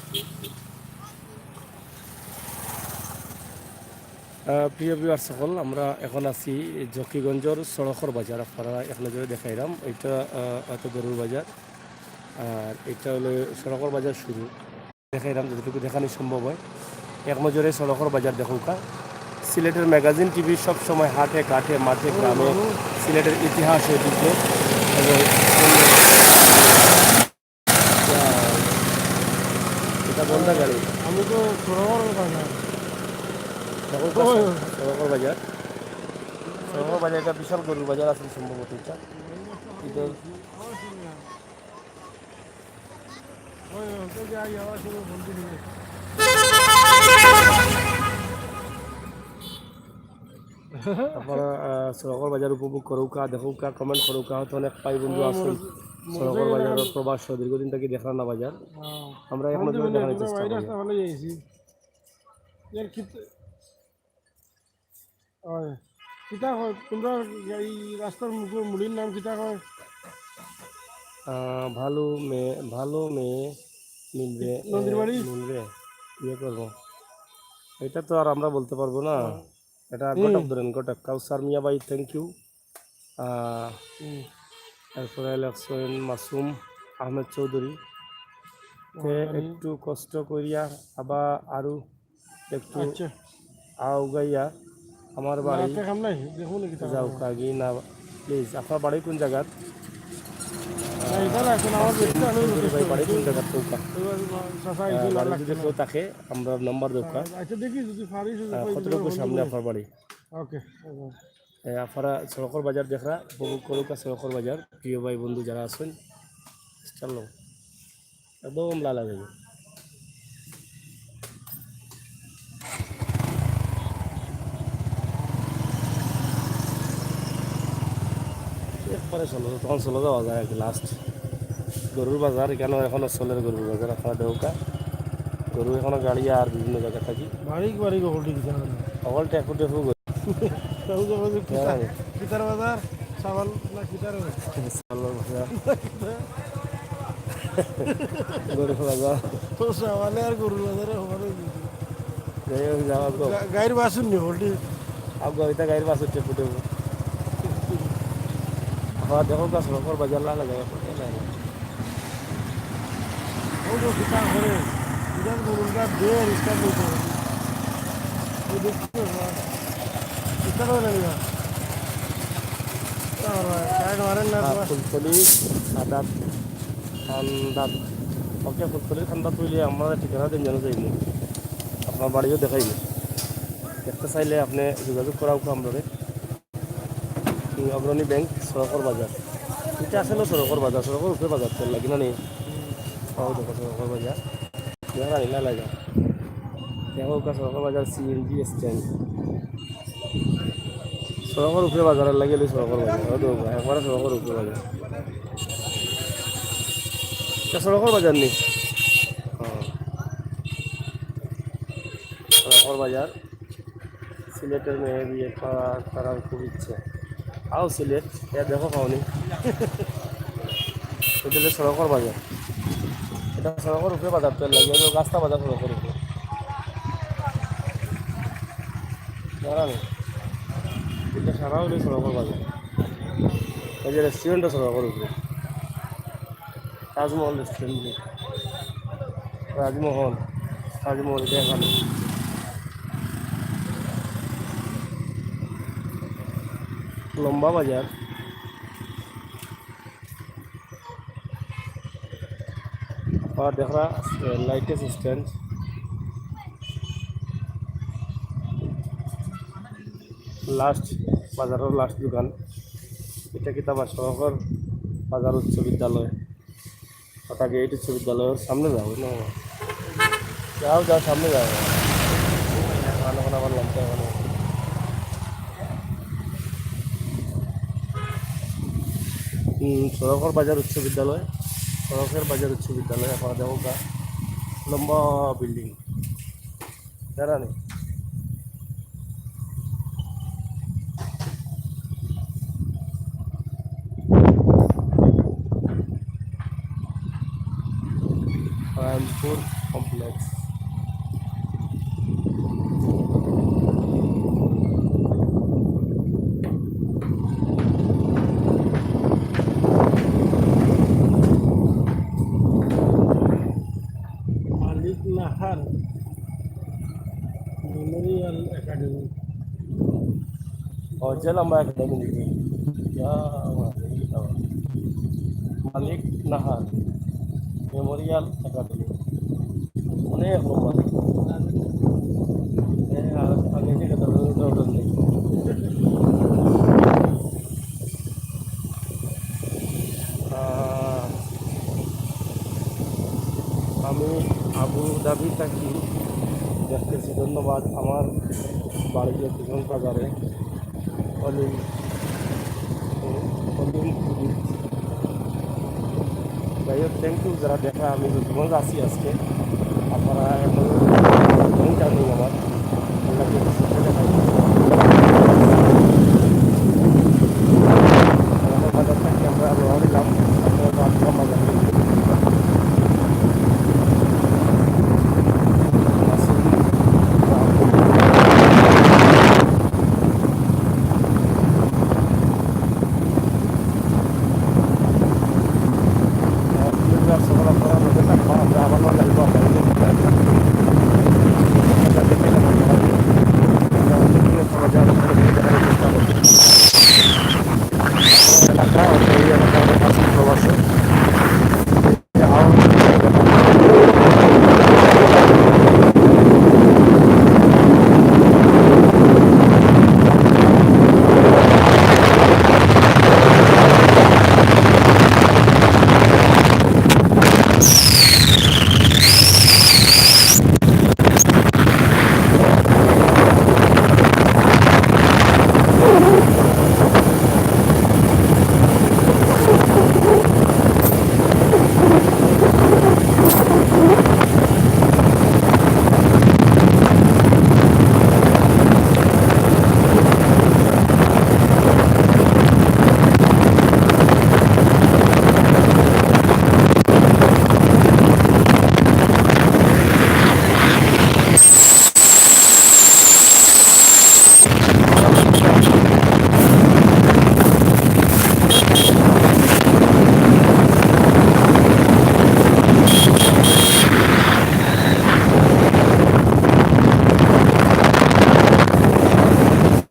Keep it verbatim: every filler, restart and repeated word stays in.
আহ, প্রিয় ভিউয়ার্স সকল, আমরা এখন আছি জকিগঞ্জর সড়কর বাজার। আপনারা এক নজরে দেখাইলাম, এটা আহ, হয়তো গরুর বাজার, আর এটা হলো সড়কর বাজার শুরু। দেখাইলাম যতটুকু দেখানি সম্ভব হয়। এক নজরে সড়কর বাজার দেখউক্কা। সিলেটের ম্যাগাজিন টিভি সব সময় হাটে ঘাটে মাঠে গ্রামে সিলেটের ইতিহাস ঐতিহ্য এবং এটা বন্ধা গাড়ি। আমি তো সড়কর বাজার। দেখো, ওই। সড়কর বাজার। সড়কর বাজার, এটা বিশাল গরুর বাজার আছে সম্ভবত এটা। এটা ওই, ওই, ওই যে আই আওয়াজ শুনে বন্ধ হয়ে গেছে। আপনারা, আহ, সড়কর বাজার উপভোগ করউক্কা, দেখউক্কা, কমেন্ট করউক্কা। হয়তো অনেক ভাই বন্ধু আছইন সড়কর বাজার, প্রবাস, দীর্ঘদিন থাকি দেখরা না বাজার। হ্যাঁ। আমরা এখন বন্ধু, আপনাদের দেখানোর চেষ্টা করি। রাস্তা ভালো যাইছি। এর কিত-, ওই, কিতা কয়? তোমরা এই রাস্তার মুখে মুড়ির নাম কিতা কয়? আহ, ভালো মেয়ে, ভালো মেয়ে মিলবে, নদীর বাড়ি? মিলবে, বিয়ে করবো। এটা তো আর আমরা বলতে পারবো না। হ্যাঁ। এটা হুম। ঘটক ধরেন, ঘটক। কাউসার মিয়া ভাই, thank you। আহ, হুম। এরপরে লেখছেন মাসুম আহমেদ চৌধুরি। তে ওখানে একটু কষ্ট করিয়া আবার আরো একটু আচ্ছা। আউগাইয়া আমার বাড়ি রাতে কাম নাই, দেখুন কি তারা যাও কাগি না, please। আপনার বাড়ি কোন জায়গাত? না, এটা না, এখন আমার ব্যস্ত, আমি চৌধুরি ভাই, বাড়ি কোন জায়গাত? কউক্কা। এবার চাচা আহ, এসে বাড়ি লাগছে যদি না। কেউ থাকে, আমরা নাম্বার দেউক্কা। আচ্ছা, দেখি যদি পারি, যদি আহ, পাই, কতটুকু যদি সামনে পাই। আপনার বাড়ি? ওকে, ওকে। এ, আপনারা সড়কর বাজার দেখরা, উপভোগ করউক্কা সড়কর বাজার। প্রিয় ভাই বন্ধু যারা আছইন, চলো, একদম লালা যাইব। একবারে চলো, তখন চলো যাওয়া যায় আর কি, last। গরুর বাজার, এখানে এখনো চলের গরুর বাজার, আপনারা দেখউক্কা। গরু এখনো গাড়ি আর বিভিন্ন জায়গা থাকি। বাড়ি বাড়ি হকলটি দিতে হবে না। হকলটা একটু দেখো গরু। তাও তো বলছে, কিতার, হ্যাঁ। কিতার বাজার? সাবান না কিতার বাজার? সাবান বাজার। গরুর বাজার। তো সাবানে আর গরুর বাজারে সমান হয়ে গেছে। যাই হোক, যাও, আও। গা-, গাইর বাছুর নি, হকলটি। আও, গাইতা গাইর বাছুর টেপু টেপু। আবার দেখউক্কা সড়কর বাজার লালা যাইব, কোথায় লাগে? ও তো কিতা করে, ইটা তো রুমটা দে, রিক্সা লইতে হবে। ও দেখছি তো, রিক্সা তো লাগে না। আর ভাই, সাইড মারেন না, হ্যাঁ, তোমার। ফুলতলি, আদাত, খান্দাত। ওকে, ফুলতলি, খান্দাত অইলে আমরা ঠিকানা দিন, জানা যাইনি। আপনার বাড়িও দেখাইনি। দেখতে চাইলে আপনি যোগাযোগ করা হোক আমরারে। অগ্রণী ব্যাংক, সড়কর বাজার। এটা আসলে সড়কর বাজার, সড়কর উপরে বাজার তো লাগে না নি? ও দেখো সড়কর বাজার। দেখা যায় না লাগে। দেখো ওটা সড়কর বাজার, সিএনজি স্ট্যান্ড। সড়কর উপরে বাজার লাগে, সড়কর বাজার। ও দেখো, একবারে সড়কর উপরে বাজার। এটা সড়কর বাজার নি? হ্যাঁ। সড়কর বাজার। সিলেটের মেয়ে বিয়ে করা, করার খুব ইচ্ছে। আও সিলেট, ইয়া দেখো পাওনি। এটা হলো সড়কর বাজার। এটা সড়কর উপরে বাজার তো লাগে, এই রাস্তা বাজার সড়কর উপরে। জানো নি? এটা সারা হলো সড়কর বাজার। এই যে রেস্টুরেন্টও সড়কর উপরে। তাজমহল রেস্টুরেন্ট। রাজমহল, তাজমহল, এটা এখানে। লম্বা বাজার। আবার দেখরা, এ, লাইটের স্ট্যান্ড। লাস্ট, বাজারর লাস্ট দোকান। এটা কিতা বা সড়কর বাজার উচ্চ বিদ্যালয়। অর্থাৎ গেট উচ্চ বিদ্যালয়র সামনে যাও, না? যাও, যাও, সামনে যাও। এখন, এখন আবার লম্বা, এখন। হুম, সড়কর বাজার উচ্চ বিদ্যালয়, সড়কর বাজার উচ্চ বিদ্যালয়, এখন দেখো গা, লম্বা বিল্ডিং। জানা নেই। Raipur complex. Nahar memorial academy. ও, যে লম্বা একাডেমি নাকি? ইয়া, মালিক নাহার মেমোরিয়াল একাডেমি। অনেক লম্বা। হ্যাঁ, আর আগে থেকে তো দরকার নেই। আহ, আমি আবুধাবি থাকি, দেখতেছি, ধন্যবাদ। আমার বাড়ি যে কিশোরগঞ্জ বাজারে, অলি, অলি। যাই হোক, থ্যাংক ইউ যারা দেখা। আমি রূপগঞ্জ আছি আজকে।